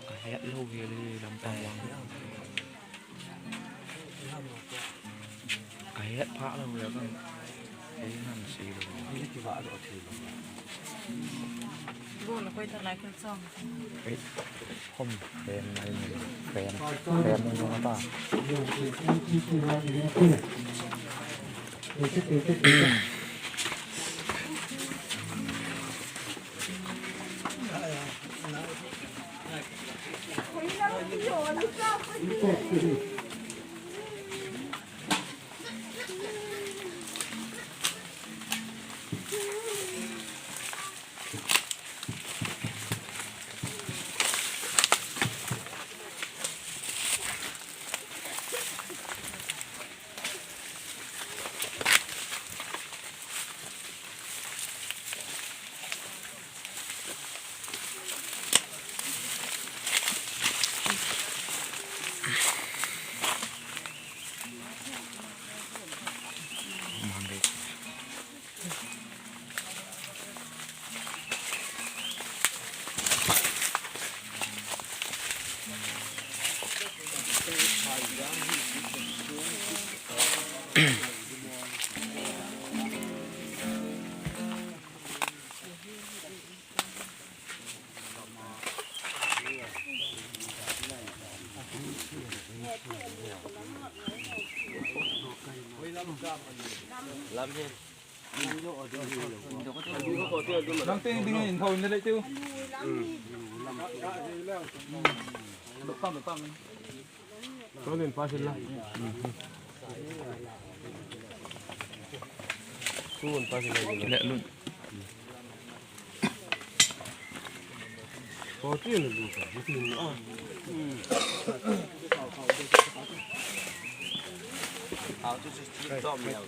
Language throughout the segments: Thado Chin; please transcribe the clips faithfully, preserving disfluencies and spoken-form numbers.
Ka het lou hi le lam pang vang. Ka het pha lou le kan. Ei nan si lou. Ni ki va do thi lou. Bo na koi ta lai kan song. Ei, hom, pen lai ni, pen, pen ni ma ta. Lam hi. Nang te ding in thau in le tiu. Dok tam dok tam. Tunin pa sila. Tun pa sila. Kile lun. Ko tin lu ka, tin a. How to system dom ya.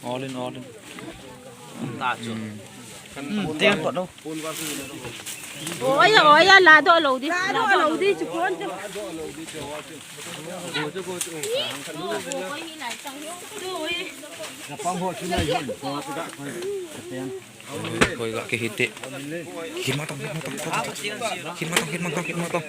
All in, all in, all in. Hmm. Hmm, tiang kot lo. Oi, oi, la do lo di. La do lo di chu kon chu. Koi ga ke hite. Hit ma tong, hit ma tong, hit ma tong, hit ma tong, hit ma tong.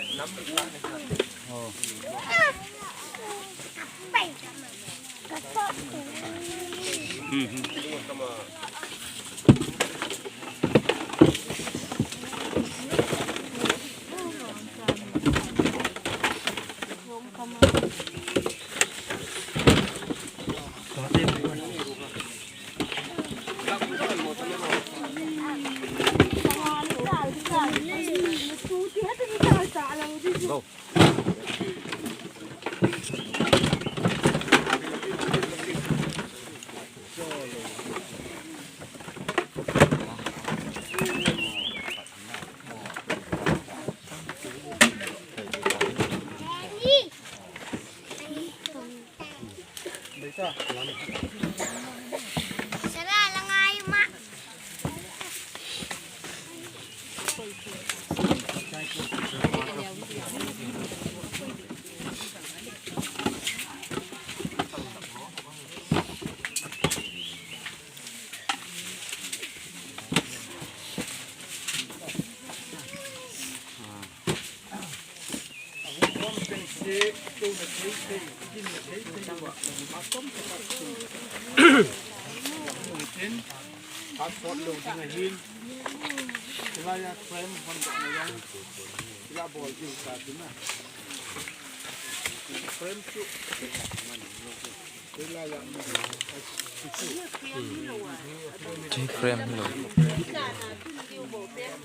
Passport lo ding ahin. Hilaiya frame hon dok na jong. Hila bol ding ta ding a. Frame chu. Hilaiya. Che frame lo.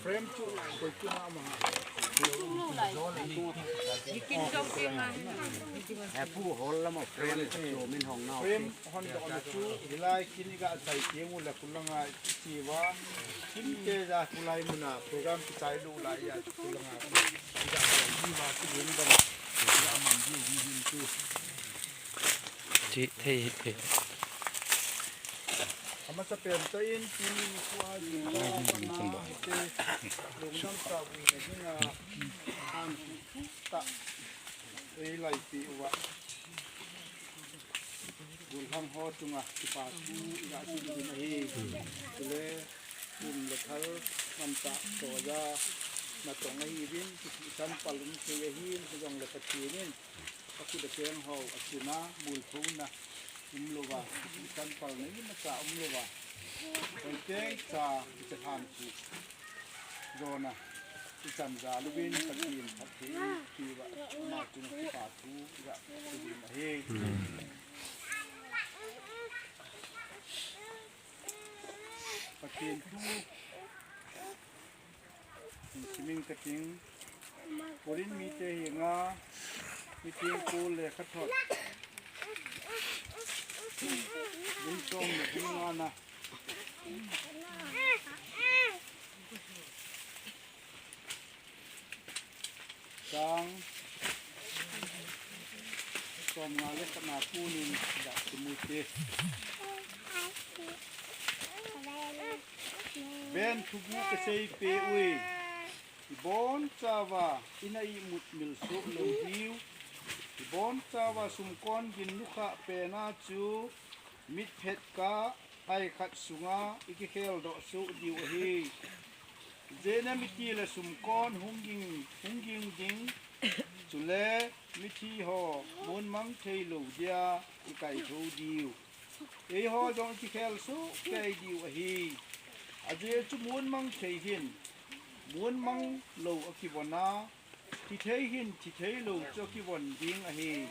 Frame chu. Koi chu na ma. Pu hol lama frame chu min hong na. Frame hon dok na chu. Hilai kin iga chai tieng u le kulanga. Kiva, kin te ja kulai muna, program kichai lu lai ya kulanga. Kiva, kiva, kiva, kiva, man ji hi hin tu. Chi, thei, thei. Amasa pen ta in, tin ni ku a ji, na, na, te, lungdam sa wi na hin a, an, ta, ei lai pi wa. Gollhang ho chunga kipa thu iga sei uvin ahi. Chule um le thal ngamtah toh ja natong ahiuvin, kiti chan pal um thei ahin, hijongle Pathen in akhut akeng ho akinna, mulphona umlouva, kiti chan palna imacha umlouva, Meitei cha kicha lhan chu. Jona, ichan jal uvin Pathen phatthei eipeuvin, ama chunga kipa thu iga seiyuvin ahi. Pathen thu, simin kating, Corinth mite henga, miting ko le khathot. Bung som le bung nga na. Chang som nga le khat na punin da kimu te. Ven thugu kasei peh uve. Ibon chauva ina imut milsoh lou diu. Ibon chauva sumkon gin nukhah pena chu mitphet kah ai khat sunga ikikhel doh soh diu ahi. Ijeh inem itile sumkon hung ging, hung ging ding, chule mithi ho mun mang thei lou dia ikaithou diu. Eiho jong ikikhel soh kei diu ahi. Ajeh chu mun mang thei hin mun mang lou akivon a, thi thei hin thi thei lou chu akivon ding ahi.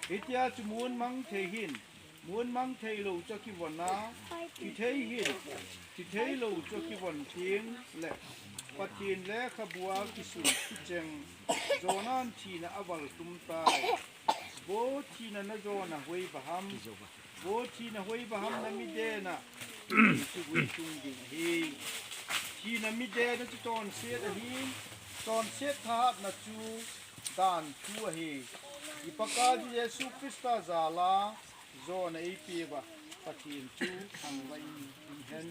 Hitia chu mun mang thei hin mun mang thei lou chu akivon a, thi thei hin thi thei lou chu akivon ding le Pathen lekhabua kisun kicheng Jonan thina aval tum tai. Vo thina na Jona hoi vaham. Vo thina hoi vaham na midena. Chu hoi tung ding ahi. Thina midena chu chonset ahi. Chonset thahatna chu dan thu ahi. I Pakaiyu Jesu Christa jala Jona eipeuva Pathen chu thangvah in hen.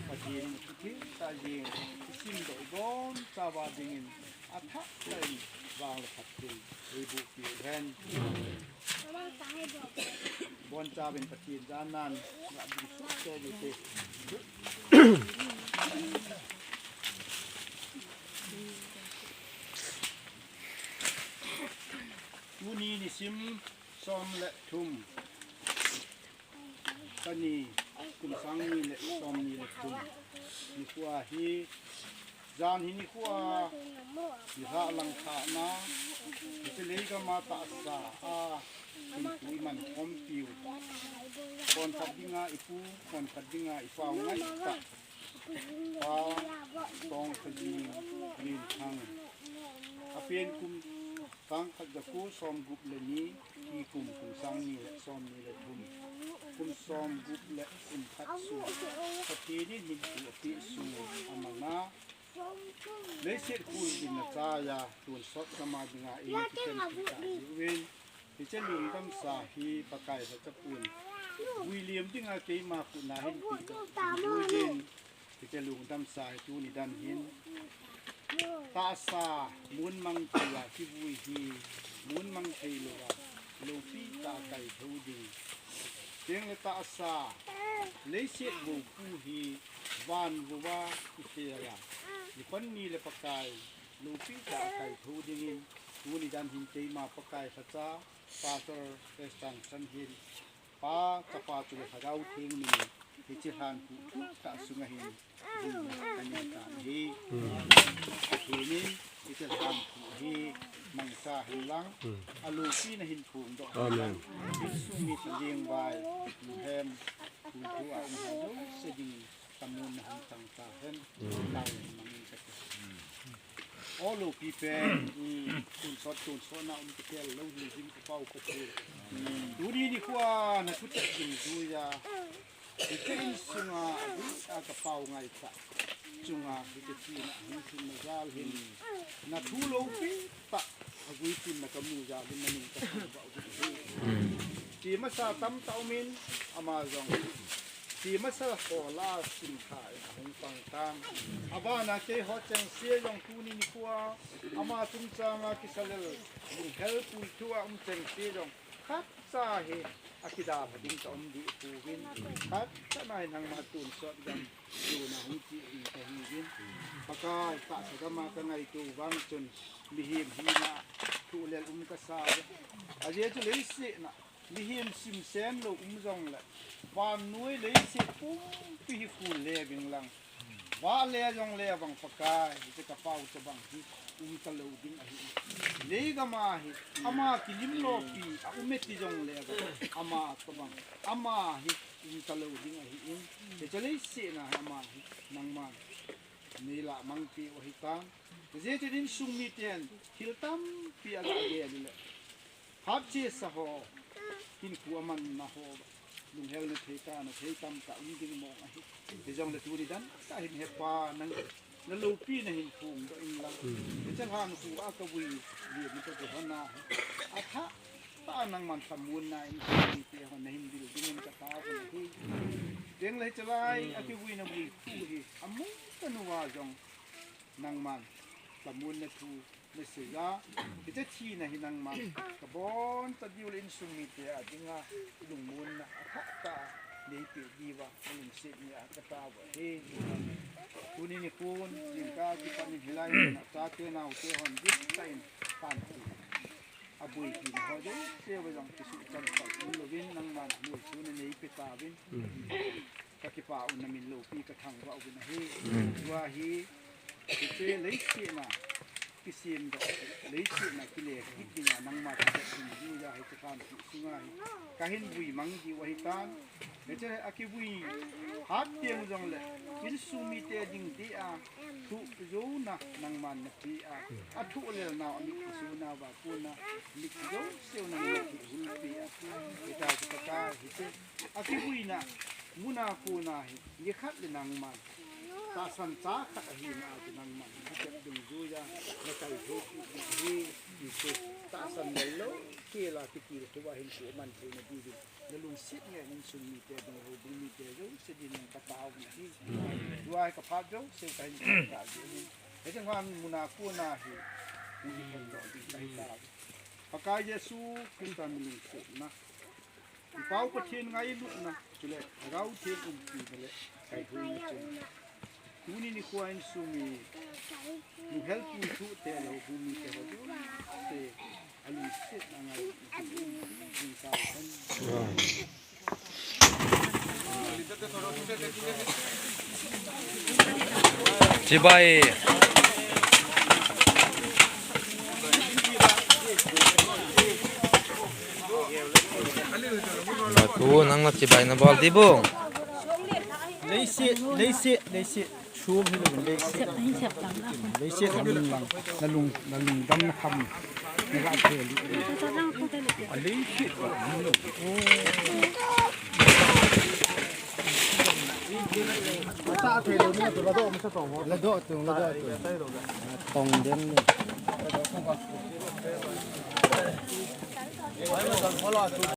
Pathen in kithei tah jeng isim doh ibon Ava dingin athah tah in vang le phatthei eiboh piu hen. Bonchauvin Pathen janan ngah ding suhkei ute. Tuni nisim som le thum, kani, kum sang ni le som ni le thum nikho ahi. Jan hi nikho a, nilhah lang thahna, hiche leigam a tahsa a hinkho iman khompiu, khonkhat dinga ipu, khonkhat dinga ipau ngaitah, Pa Tongkajing Minthang, apen kum sangkhat jako somgup le ni, hi kum kum sang ni le som ni le thum, kum somgup le kum khat sung, Pathen in hinkho apeh sung amanga, leiset khulding nachai a tonsot gam a dinga eikikhenpi tah jeh uvin, hiche lungdamsa hi Pakai lhacha pun vui liam dinga keima khut na hin peh doh jeh uvin, hiche lungdamsa hi tuni dan hin tahsa mun mang thei a kivui hi, mun mang thei louva loupi tah a kaitho ding, chule tahsa leiset voupu hi van vouva kifel a, ipan ni le Pakai loupi tah a kaitho dingin, tuni dan hin keima Pakai lhacha, Pastor Esther Chan hin, Pa, Chapa chule Lhagao Theng min in hiche lhankhuh thuh tah sunga hin vuina kanei tan ahi. Pathen in hiche lhankhuh hi mangcha hen lang, aloupina hin phongdoh hen lang, insung mite lengvai, lunghem, kultu a um ho jouse dingin thamuonna hung chang tahen, taovin mangin kati. O loupi pen, tonsot, tonsot na um kitel lou hi ding kapao kati. Tuni nikho a nathutep dungjuiya, hiche insunga, a kapao ngaitah chunga, hiche thina hung thunna jal hin, nathu loupi tah agui tunna kamu jal hin, namin kathangvah uvin ahi. Ti masa tamtah umin, ama jong ti masa ho lah a simkha in ahung pang tan. Abana keiho chengse jong tuni nikho a, ama chungchanga kisalel lunghel kultu a um chengse jong khatcha hi akidalha ding kaum deh pouvin, khatcha na hi nangma tonsot gam jona hung cheh ding kahiuvin, Pakai tahsa gam a kangaito vang chun mihem hina thohlel um kasa uve. Ajeh chu leiset na mihem simsen lou um jongle, vannoi leiset pumpi hi khul le ving lang, vah le jongle vang Pakai, hiche kapao tobang hi um talou ding ahi. Leigam a hi ama kilim lopi a um e ti jongle vang, ama tobang, ama hi um talou ding ahin, hiche leiset na hi ama hi nangman neilah mangpeh u ahitan. Hijeh chun insung miten thil tampi agah gel uleh, phat chesa ho, hinkho amanna ho, lunghelna thei tah, na thei tamtah um ding mong ahi. Hijongle tuni dan tah hin Hepa nang naloupina hin phongdoh in lang, hiche lhankhuh a kavui liam u kakihon a hi, athah tah a nangman thamuonna in insung mite ho nahin vil dingin katao u ahi. Tengle hiche lai a kivuina vui thu hi amu tah uva jong nangman thamuonna thu nasei a, hiche thina hi nangman kaboncha diu le insung mite a dinga lungmonna athah tah a neipeh diuva nalungset nia katao u ahi. Tuni nikhon jingkah kipat in hilai mun a chate naote hon dihtah in thanpi aboi hina ho jouse uva jong kisuhchan pal umlouvin nangman molchuna neipe tauvin, kakipah un, namin loupi kathangvah uvin ahi. Tua hi hiche leiset na kisemdoh, leiset na kile kit dinga nangma kitep dungjuiya hiche lhankhuh sunga hi kahin vui mang diu ahitan. Hiche a kivui hat teng jongle insung mite ding tia thoh jouna nangman napeh a, athohlel nau amit kisuna uva kona mit jouse u nangman nathulpeh a, hitia chu Pakai hiche akivuina muna kona hi nikhat le nangman tahsan cha khat ahina a chu nangman kitep dungjuiya nakaithou kit ding ahi, tichu tahsan lou kela kitilkhou a hinkho aman theina diuvin nalungset ngen insung mite ding, houbung mite jouse dingin katao u ahi. Tua hi kaphat jouse kahin peh tah jeh in, Hiche vang muna kona hi, hung kikhel doh ding kahi tai. Pakai Jesu Christa mi lungsetna, i Pau Pathen ngailutna, chule Lhagao Theng umpina le kaihoulimna chun, tuni nikho insung mi, nu helping thu te le houbung mite ho jouse, alungsetna ngailutna chun, jingkah hen. Chibai. Natu, nang na chibai na bol di bung. Leiset, leiset, leiset. Sum hi lo leiset. Sep, hin sep lang na. Leiset ham lang. Na lung, na lungdam na kham. Na ga thei li. Sa lang ko te le. A leiset ba. Sa thei lo ni tu la do, sa to. La do tu, la do tu. Tong den ni.